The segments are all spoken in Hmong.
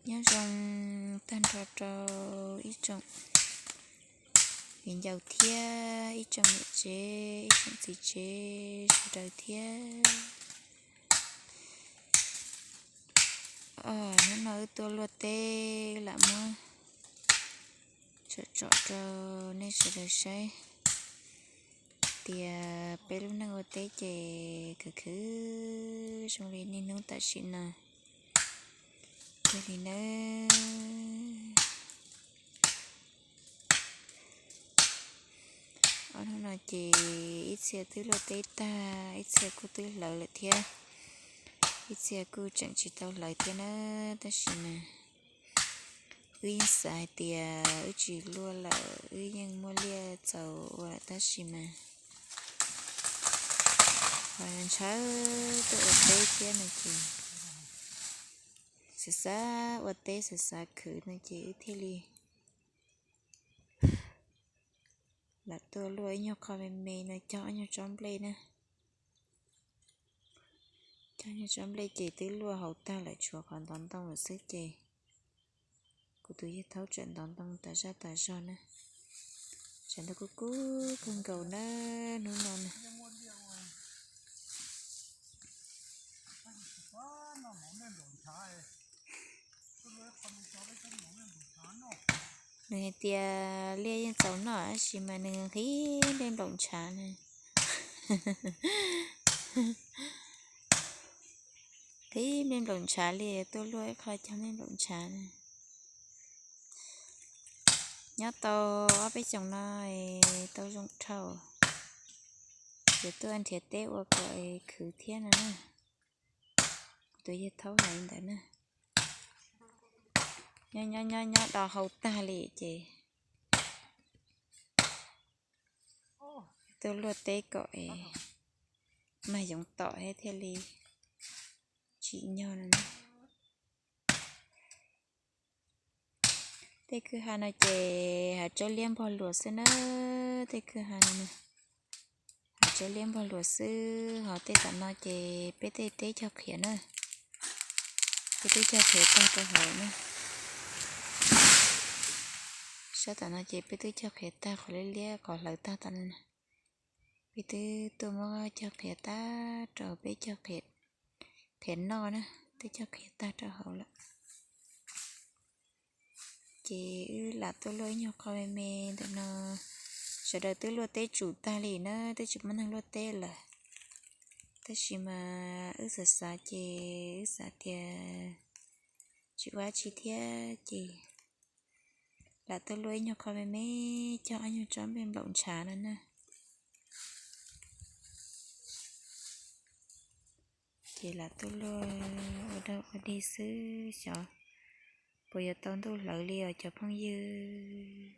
Nyob zoo tag nrho rau ib tsoom viv ncaus thiab ib tsoom niam tsev ib tsoom txiv tsev sawv daws thiab. Hnub no wb tuaj luaj teb lam muab tsom tsom rau nej sawv daws saib tias peb lub neej ua teb ces khwv khwv zoo li niaj hnub tam sim no ua li nawb. Ob hnub no ces ib txhia twb luaj teb tag, ib txhia kuj twb hlawv lawm thiab, ib txhia kuj tseem tsis tau hlawv thiab na. Tab sis mas wb yeej xav hais tias wb tsis luaj lawm wb yeej muaj liaj txaus ua lawm tab sis mas ho ntshaw tuaj ua teb thiab no ces xav xav ua teb xav xav khwv no ces wb thiaj li lam tuaj luaj ib nyuag qho me me no cog ob nyuag tsob nplej na. Cog nyuag tsob nplej ces twb luaj hauv tag lawm tshuav qhov ntov ntoo lawm xwb ces kuv tus yawg thaub tseem ntov ntoo tas zaj tas zog na. Tshav ntuj kub kub kawg nkaus na hnub no na. Nws hais tias liaj yeej txaus noj tab sis mas nws nqhis nplej nplaum ntshav na. Nqhis nplej nplaum ntshav li, tuaj luaj ib qho cog nplej nplaum ntshav na. Nyob tau ob peb xyoos no tau zoo dhau, yuav tuaj nrhiav teb ua kom khwv thiab no na. Kuv tus yawg thaub hais li ntawd na. Nyob nyob nyob nyob do hau tag li ces tuaj luaj teb kom mag yoov tom thiab thiaj li tsim nyog no na. Tej kwj ha no ces hav tsawb liab npog luas xwb na. Tej kwj ha no, hav tsawb liab npog luas xwb, ho tej tom no ces peb tej teb cog qhiav na. Peb teb cog qhiav tag rau hauv na. Sab tom no ces peb twb cog qhiav tag qhov liab liab qhov hlawv tag tom no na. Peb twb tuaj muab cog qhiav tag rau peb cog qhiav noj na, twb cog qhiav tag rau hauv lawm. Ces wb lam tuaj luaj ib nyuag qho me me ntawm no, sawv daws twb luaj teb tsum tag li na, twb tsis muaj neeg luaj teb lawm. Tab sis mas wb xav xav ces wb xav tias tsis ua dab tsi thiab ces lam tuaj luaj ib nyuag qho me me cog ob nyuag tsob nplej nplaum ntshav no na. Ces lam tuaj luaj ua dog ua dig xwb xyov puas yuav tau ntuj hlawv li os cov phooj ywg.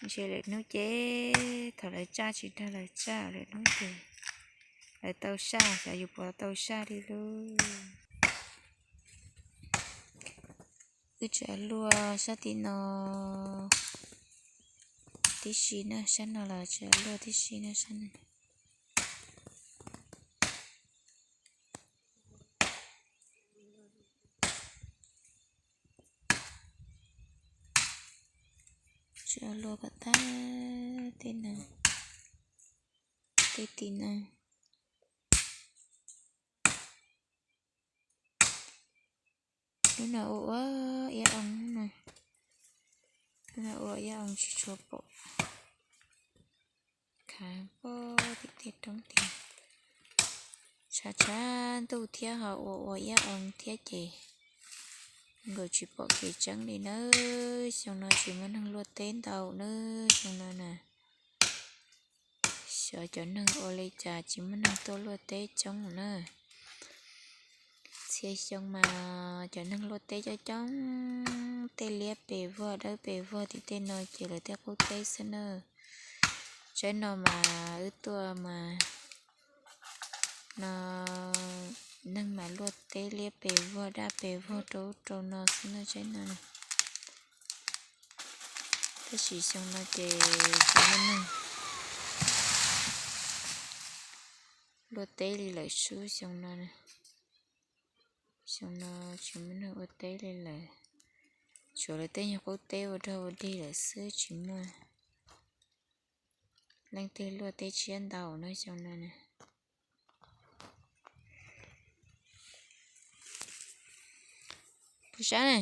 Ntshe lwm hnub ces thaum lawv tsaj tsis dag lawv tsaj lwm hnub ces lawv tau saj xyov yus puas tau saj li lauj. Wb tseem luaj sab tim no tib si na, sab no los tseem luaj tib si na, sab no. Tseem luaj kom tag tej no, tej tim no. Lub no ua ua iab oo no, lub no ua iab oo tsis tshua pom. Khav pob tim tej roob tim, tshav tshav ntuj thiab ho ua ua iab oo thiab ces nkaus tsis pom kev tseeb li nawb. Xyoo no tsis muaj neeg luaj teb ntau nawb, xyoo no na. Xyov cov neeg ua li cas tsis muaj neeg tuaj luaj teb coob na. Txhia xyoo mas cov neeg luaj teb coob coob, tej liab pes vog dawb pes vog tim tej no ces lawv tej qub teb xwb na. Tsaib no mas wb tuaj mas no neeg mas luaj teb liab pes vog daj pes vog rau ub rau no xwb na tsaib no. Tab sis xyoo no ces tsis muaj neeg luaj teb li lawm sub xyoo no. Xyoo no tsis muaj neeg ua teb li lawm, tshuav lawv tej nyuag qub teb ua rog ua dig lawm xwb, tsis muaj leej twg luaj teb tshiab ntau na xyoo no na. Puas sab ne?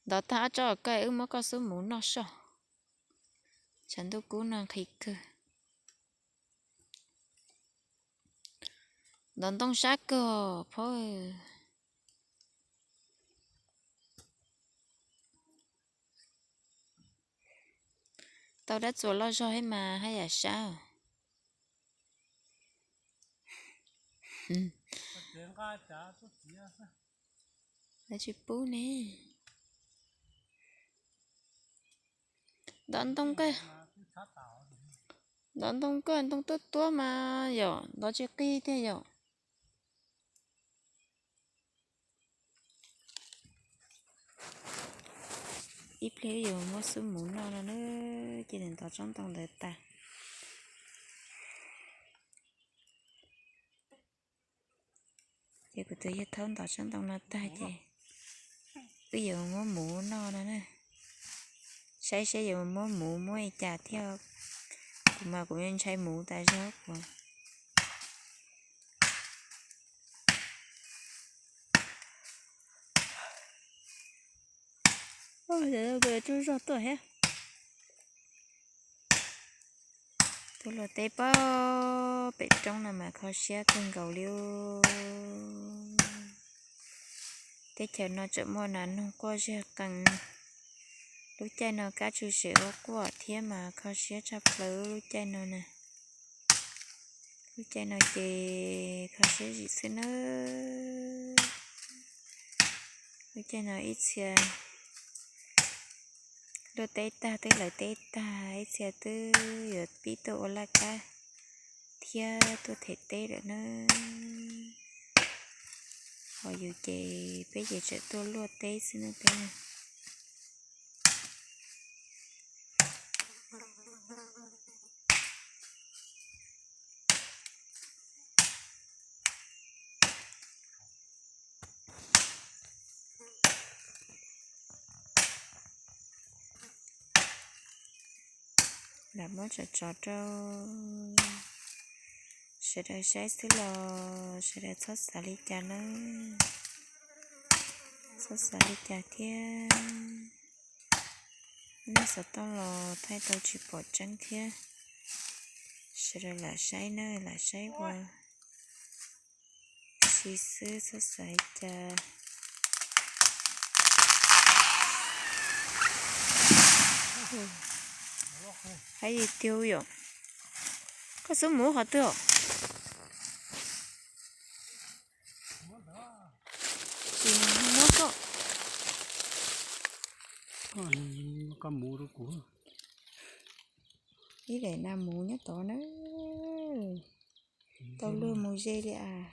Ntov tag ob tsob koj, wb muab koj xub muv noj soj, tshav ntuj kub no nqhis kawg. Ntov ntoo sab kawg phob. Tau dab txuas loj zog thiab mas haj yam sab. Lawv tsis pub ne. Ntov ntoo koj, ntov ntoo koj, ntoo tuab tuab mas yom, ntov tsis qig tiag yom. Ib pliag wb yuav muab xub muv noj no na, ces nws ntov tsob ntoo ntawd tag. Ces kuv tus yawg thaub ntov tsob ntoo no tag ces wb yuav muab muv noj no na. Saib seb yuav muab muv muab li cas thiab. Kuv mas kuv ntshai muv tas zog kuv. Tsuj zog tuaj thiab. Tuaj luaj teb pem roob no mas kho siab kawg nkaus li. Teb chaws no tseem muaj nas noog quaj zig qees. Lub caij no kab tshwm sim ua quaj thiab mas kho siab tshaj plaws lub caij no na. Lub caij no ces kho siab zim xwb na. Lub caij no ib txhia luaj teb tag twb lawv teb tag, ib txhia twb yuav pib tuaj ua laj kab thiab tuaj them teb lawm na. Ho yus ces peb ces tseem tuaj luaj teb xwb ne peb. Lam muab tso tso rau sawv daws saib xwb los sawv daws txhob xav li cas na, txhob xav li cas thiab. Nej xav tau los thaij tau tsis pom tseeb thiab. Sawv daws lam saib na, lam saib ua si xwb txhob xav li cas. Hais tiag yom, koj xub muv qhov twg os? Tsis muab koj. Koj muv rau kuv. Ib daim nas muv nyob tod na. Tau luag mus ze li as.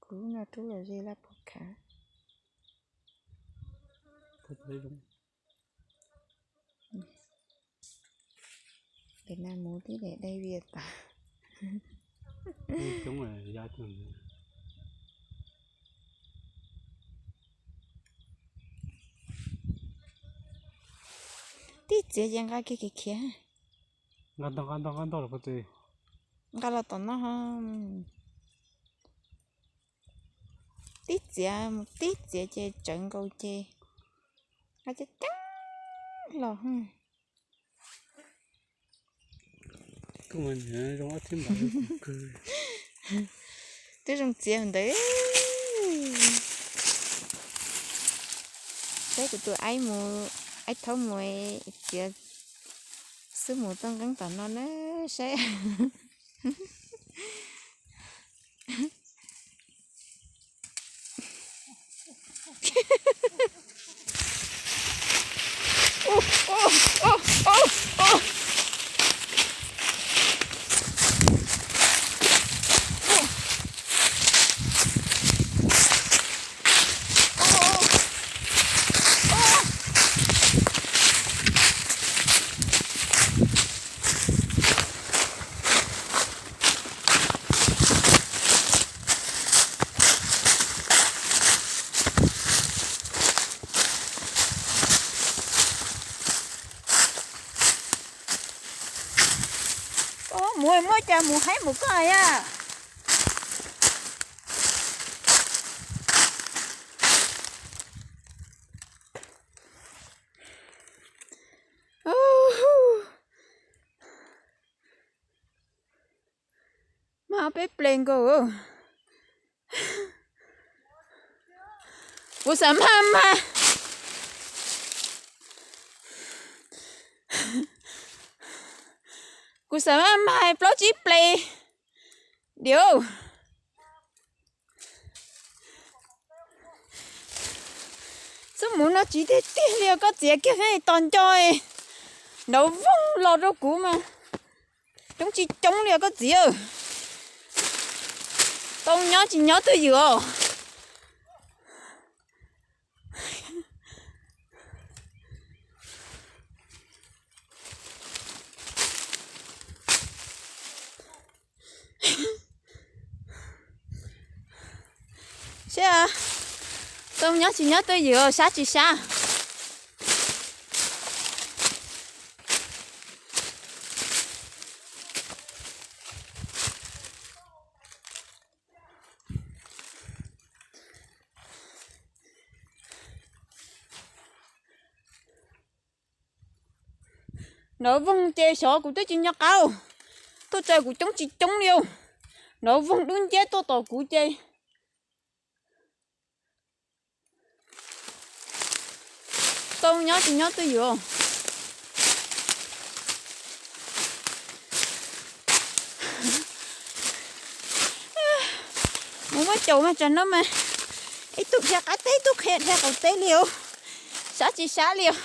Kuv no rub los ze laj puag khav. Daim nas muv tib daim dai vias tas. Tib txiav ces nqa kiag khiav khiav. Nqa los tom no. Tib txiav, tib txiav ces tsawv nkaus ces nqa coob coob los. Twb zoo txiav ntawd. Peb kuv tus aib mus, aib thaub mus txiav xwb mus toj nqeeb tom no na saib. Muab cas mus haib mus koj ya. Mas ob peb ple nkaus. Kuv xav mag mag, kuv xav mag mag plaub tsib ple diam. Xub mus no tsiv tiag tiag li, koj txiav kiag tos nco nrov voog los rau kuv mas coob tsis coob li koj txiv. Tau nyob tsis nyob twj ywm os. Seb tau nyob tsis nyob twj ywm, sab tsis sab. Nrov voog ces xyov kuv twb tsis nco qab, tuaj tsaws kuv coob tsis coob li. Nrov voog dub nciab tuaj tom kuv ces tau nyob tsis nyob twj ywm. Mus muab caum mas tsam no mas ib tug dhia qab teb ib tug qhia dhia qaum teb li os, sab tsis sab li os.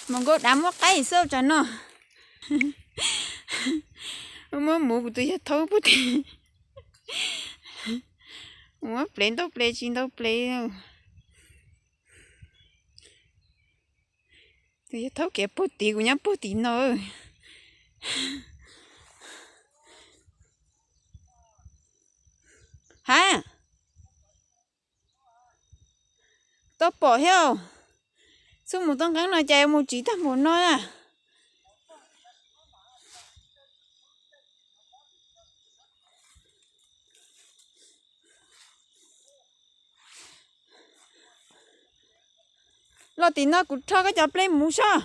Mus nkaum dav muab qaib xwb tsam no. Muab mus kuv tus yawg thaub puag tid, muab plev ntau plev tsis ntau plev. Tus yawg thaub khiav puag tid, kuv nyob puag tid no. Ha, tau pom thiab. Xub mus toj nqeeb no cas mus tsiv tag npaum no na. Los tim no kuv rho koj cov plej mus soj.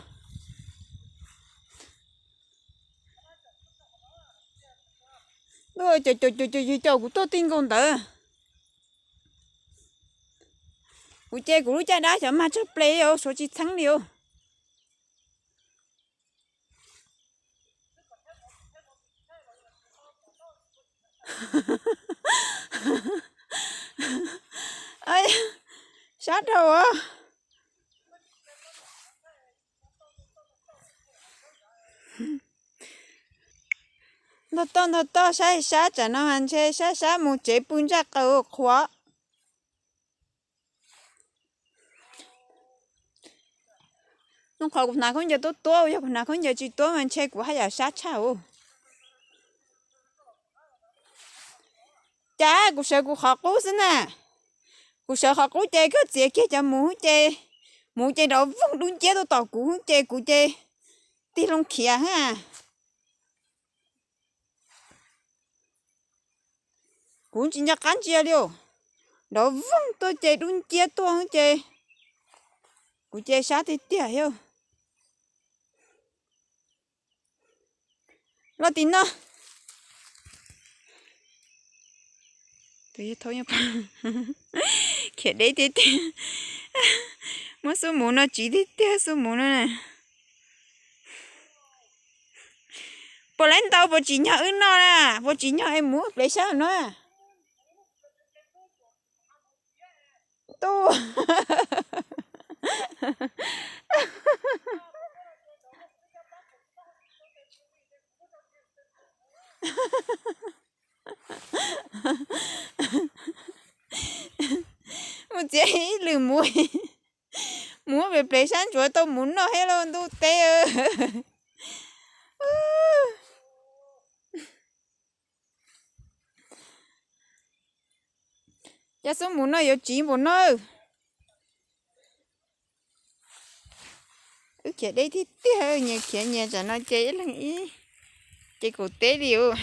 Caum caum caum caum yws caum kuv tuaj ti nkaus ntawd. Kuv ces kuv lub caj dab xyov mag tsawg ple os, suav tsis txheeb li os. Sab dhau os. Ntog toj ntog toj, sab sab tsam no mas ntshe sab sab mus tsev pw ntsaj qaws qhuav. Nub qhov kuv hnav khaub ncaws tuab tuab, yog kuv hnav khaub ncaws tsis tuab mas ntshe kuv haj yam sab tshaj os. Cas kuv sawv kuv qhov qub xwb na. Kuv sawv qhov qub ces koj txiav kiag cov mus ces, mus ces nrov voog dub nciab tuaj tom kuv ces kuv ces tig loo khiav ha. Kuv tsis nco qab ntsia li os. Nrov voog tuaj ces dub nciab tuaj ces kuv ces sab tiag tiag thiab. Los tim no. Khiav deb tiag tiag. Muab xub mus no tsiv tiag tiag xub mus no na. Puas laib ntau puas tsim nyog wb noj na, puas tsim nyog es mus plev sab no na. Tub. Mus txiav ib lwm mus, mus plev plev sab ntsuav tau mus noj thiab lauj ntuj teb. Cov xub mus no yuav tsiv npaum no. Tub khiav deb tiag tiag, nyias khiav nyias, tsam no ces ib leeg ib, ces kaum teb li os.